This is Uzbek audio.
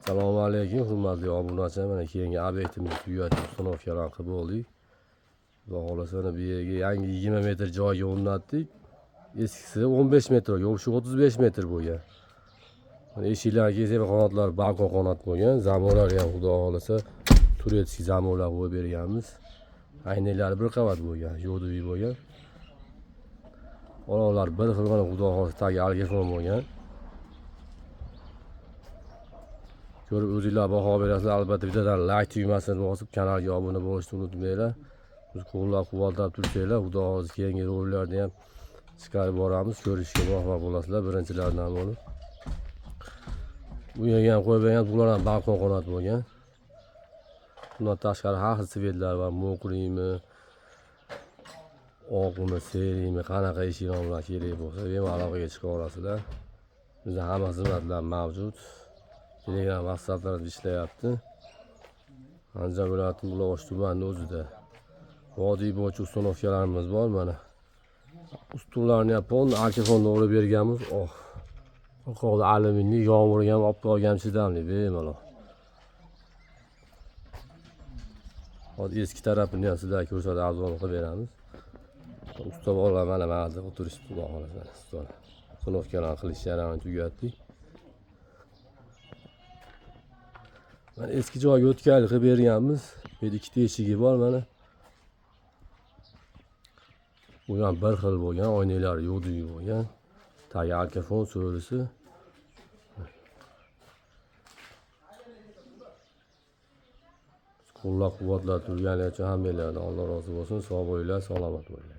Assalomu alaykum, hurmatli obunachilar. Mana keyingi obyektimizni tugatib, установкаlarni qilib bo'ldik. Xudo xohlasa, mana bu yerga yangi 20 metr joyga o'rnatdik. Eskisi 15 metr, yo'q, shu 35 metr bo'lgan. Mana eshiklar kelsa, qanotlar balkon qanot bo'lgan. Zamorlar ham xudo xohlasa турецкий zamorlar qo'yib berganmiz. Aynaklari bir qavat bo'lgan, yo'duviy bo'lgan. Olovlar bir xil, mana xudo xohlasa tagi algefon bo'lgan. Ko'rib o'zinglar baho berasizlar. Albatta bittadan like tugmasini bosib, kanalga obuna bo'lishni unutmanglar. Biz qo'llab-quvvatlab tursanglar, xudo xohlasa keyingi roliklarni ham chiqarib boramiz. Ko'rishga muvaffaq bo'lasizlar birinchilardan bo'lib. Bu yerga ham qo'yib bergan, bular ham balkon qanot bo'lgan. Bundan tashqari har xil svetlar bor, mo'qriymi, oqmi, seriymi, qanaqa eshik romlar kerak bo'lsa, bemalol aloqaga chiqa olasizlar. Bizda hamma xizmatlar mavjud. Telegram, WhatsApplar ishlayapti. Andijon viloyati Buloq tumanini o'zida. Vodiy bo'yicha установкаlarimiz bor mana. Ustunlarni ham polni arkafonda urib berganmiz. Oh. Qo'lda alyuminli, yomg'irga ham, oftobga ham chidamli bemalol. Hozir eski tarafini ham sizlarga ko'rsatib arzon qilib beramiz. Usta bolalar mana yerda o'tirishibdi, xudo xohlasa mana ustalar. Установкаlarni qilish jarayonini tugatdik. Mana eski joyga o'tkazlik qilib berganmiz. Bu yerda ikkita eshigi bor mana. Bu ham bir xil bo'lgan, oynaklari yo'q bo'lgan. Tagi alkafon so'risi. Qo'llab-quvvatlab turganlar uchun hammanglardan Alloh rozi bo'lsin. Sog' bo'linglar, salomat bo'linglar.